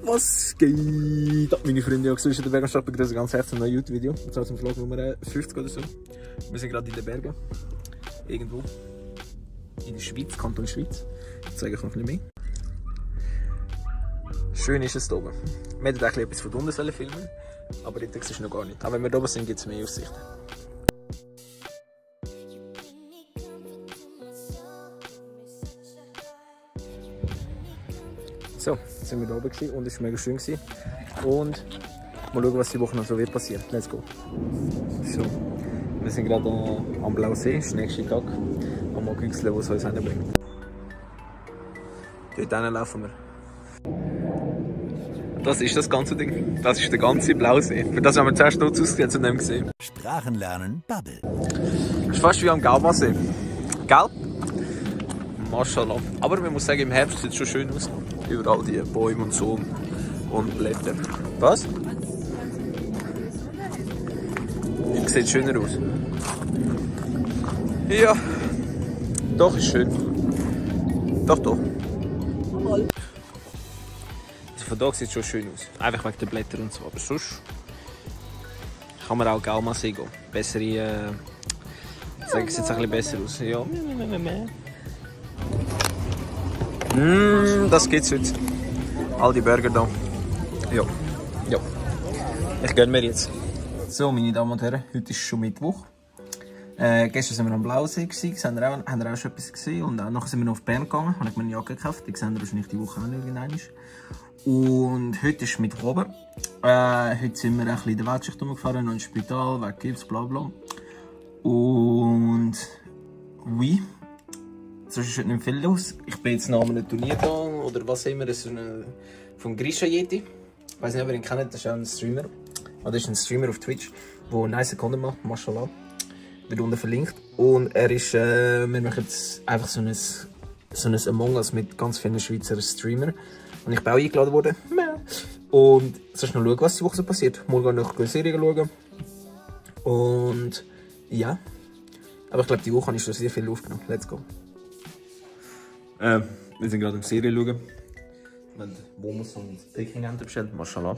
Was geht ab, meine Freunde? Ich in der Bergenstadt begrüße ganz herzlich ein neues YouTube-Video. Und zwar zum Vlog Nummer 50 oder so. Wir sind gerade in den Bergen. Irgendwo. In der Schweiz, Kanton Schweiz. Ich zeige euch noch ein bisschen mehr. Schön ist es hier oben. Wir hätten eigentlich etwas von unten filmen, aber jetzt ist es noch gar nicht. Aber wenn wir da oben sind, gibt es mehr Aussichten. So, jetzt sind wir da oben und es war mega schön. Und mal schauen, was die Woche noch so wird passieren. Let's go. So, wir sind gerade am Blausee, das ist der nächste Tag. Und mal güchseln, was uns hinbringt. Dort hinten laufen wir. Das ist das ganze Ding. Das ist der ganze Blausee. Für das haben wir zuerst dort ausgesehen und nicht gesehen. Sprachenlernen Bubble. Das ist fast wie am Galmasee. Gell? Maschallah. Aber man muss sagen, im Herbst sieht es schon schön aus. Überall die Bäume und so und Blätter. Was? Sieht schöner aus. Ja. Doch, ist schön. Doch, doch. Also von da sieht es schon schön aus. Einfach wegen der Blätter und so. Aber sonst kann man auch Galmasee gehen. Bessere. Sagen, sieht es ein bisschen besser aus. Ja. Das geht's heute. All die Burger da. Ja. Ja. Ich gönne mir jetzt. So, meine Damen und Herren, heute ist schon Mittwoch. Gestern waren wir am Blausee, haben wir auch schon etwas gesehen. Und nachher sind wir noch auf Bern gegangen, habe ich mir eine Jacke gekauft. Die sehen wir wahrscheinlich die Woche auch noch irgendwann. Und heute ist Mittwoch oben. Heute sind wir ein bisschen in der Weltschicht rumgefahren, noch ins Spital, wegen Gips, bla bla. Und oui. Sonst ist heute nicht viel los. Ich bin jetzt nach einem Turnier da, oder was immer, das ist vom Grisha Yeti. Ich weiß nicht, ob ihr ihn kennt, das ist auch ein Streamer. Oder ist ein Streamer auf Twitch, der nice Content macht, mashallah. Wird unten verlinkt. Und er ist, wir machen jetzt einfach so ein Among Us mit ganz vielen Schweizer Streamern. Und ich bin auch eingeladen worden. Und sollst noch schauen, was die Woche so passiert. Morgen noch eine Serie schauen. Und ja. Aber ich glaube, die Woche habe ich schon sehr viel aufgenommen. Let's go. Wir sind gerade im Serie schauen. Wir haben Momos und Peking-Ente bestellt, mashallah.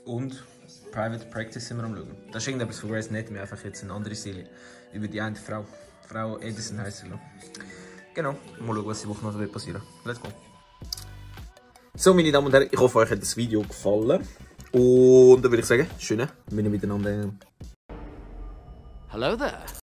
Und Private Practice sind wir am schauen. Das ist irgendetwas von Grace Anatomy, einfach jetzt eine andere Serie. Über die eine Frau. Frau Edison heisst sie. Genau, mal schauen, was die Woche noch so passieren wird. Let's go. So, meine Damen und Herren, ich hoffe, euch hat das Video gefallen. Und dann würde ich sagen, schön, wenn wir miteinander. Hello there.